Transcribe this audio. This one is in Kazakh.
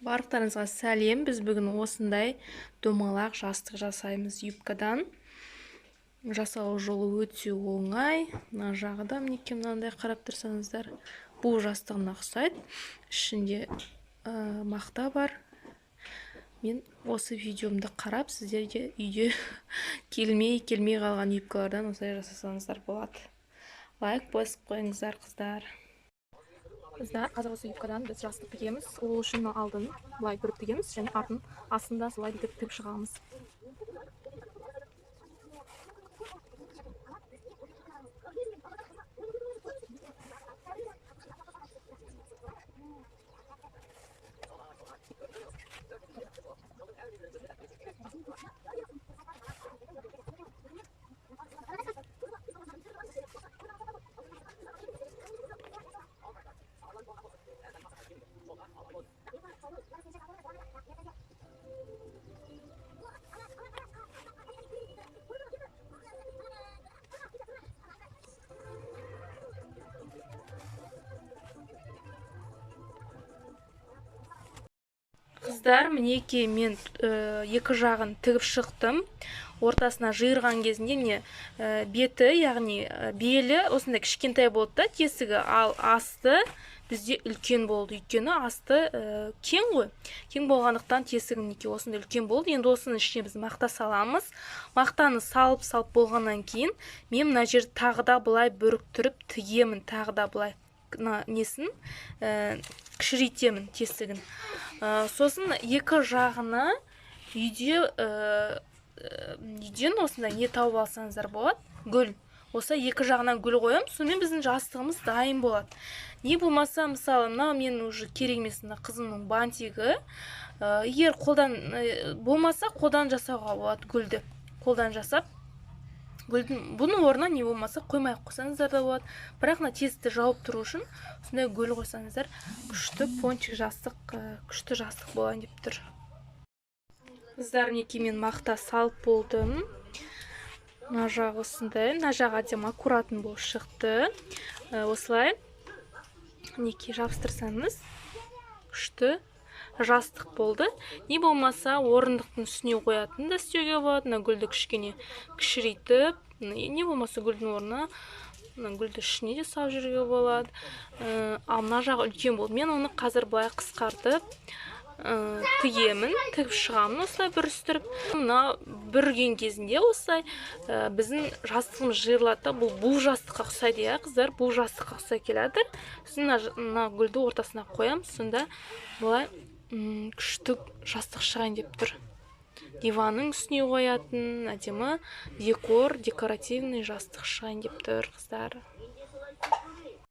Барлықтарыңызға сәлем. Біз бүгін осындай домалақ жастық жасаймыз юбкадан. Жасау жолы өте оңай. Мына жағы да мінекей мынандай, қарап тұрсаңыздар, бұл жастығына ұқсайды. Ішінде мақта бар. Мен осы видеомды қарап, сіздерге үйде келмей қалған юбкалардан осылай жасасаңыздар болады. Лайк басып қойыңыздар, қыздар. Қыздар, қазір осы юбкадан біз жастық тігеміз. Ол үшін алдын былай бүріп тігеміз және артын астында солай бүйтіп тігіп шығамыз. Қыздар, мінекей мен екі жағын тігіп шықтым. Ортасына жиырған кезінде міне беті, яғни белі осындай кішкентай болды да тесігі, ал асты бізде үлкен болды. Өйткені асты кең ғой. Кең болғандықтан тесігі мінекей осындай үлкен болды. Енді осының ішіне біз мақта саламыз. Мақтаны салып болғаннан кейін мен мына жерді тағы да былай бүріктіріп тігемін, тағы да былай несін кішірейтемін тесігін. Сосын екі жағына үйден осындай не тауып алсаңыздар болады, гүл. Осы екі жағына гүл қоямын, сонымен біздің жастығымыз дайын болады. Не болмаса, мысалы, мынау мен уже керек емес, мына қызымның бантигі. Егер қолдан болмаса, қолдан жасауға болады гүлді. Қолдан жасап, гүлдің бұның орнына не болмаса қоймай қойсаңыздар да болады. Бірақ мына тесікті жауып тұру үшін осындай гүл қойсаңыздар, күшті пончик жастық, күшті жастық болайын деп тұр. Қыздар, мінекей мен мақта салып болдым. Мына жағы осындай, мына жағы әдемі аккуратный болып шықты. Осылай мінекей жабыстырсаңыз күшті жастық болды. Не болмаса орындықтың үстіне қоятын да істеуге болады. Мына гүлді кішкене кішірейтіп, не болмаса гүлдің орнына мына гүлді ішіне де салып жіберуге болады. Ал мына жағы үлкен болды. Мен оны қазір былай қысқартып тігемін, тігіп шығамын осылай бүрістіріп. Мына бүрген кезінде осылай біздің жастығымыз жиырылады да, бұл був жастыққа ұқсайды, иә, қыздар, був жастыққа ұқсай келеді. Сосын мына гүлді ортасына қоямын, сонда былай күшті жастық шығайын деп тұр. Диванның үстіне қоятын әдемі декор, декоративный жастық шығайын деп тұр, қыздар.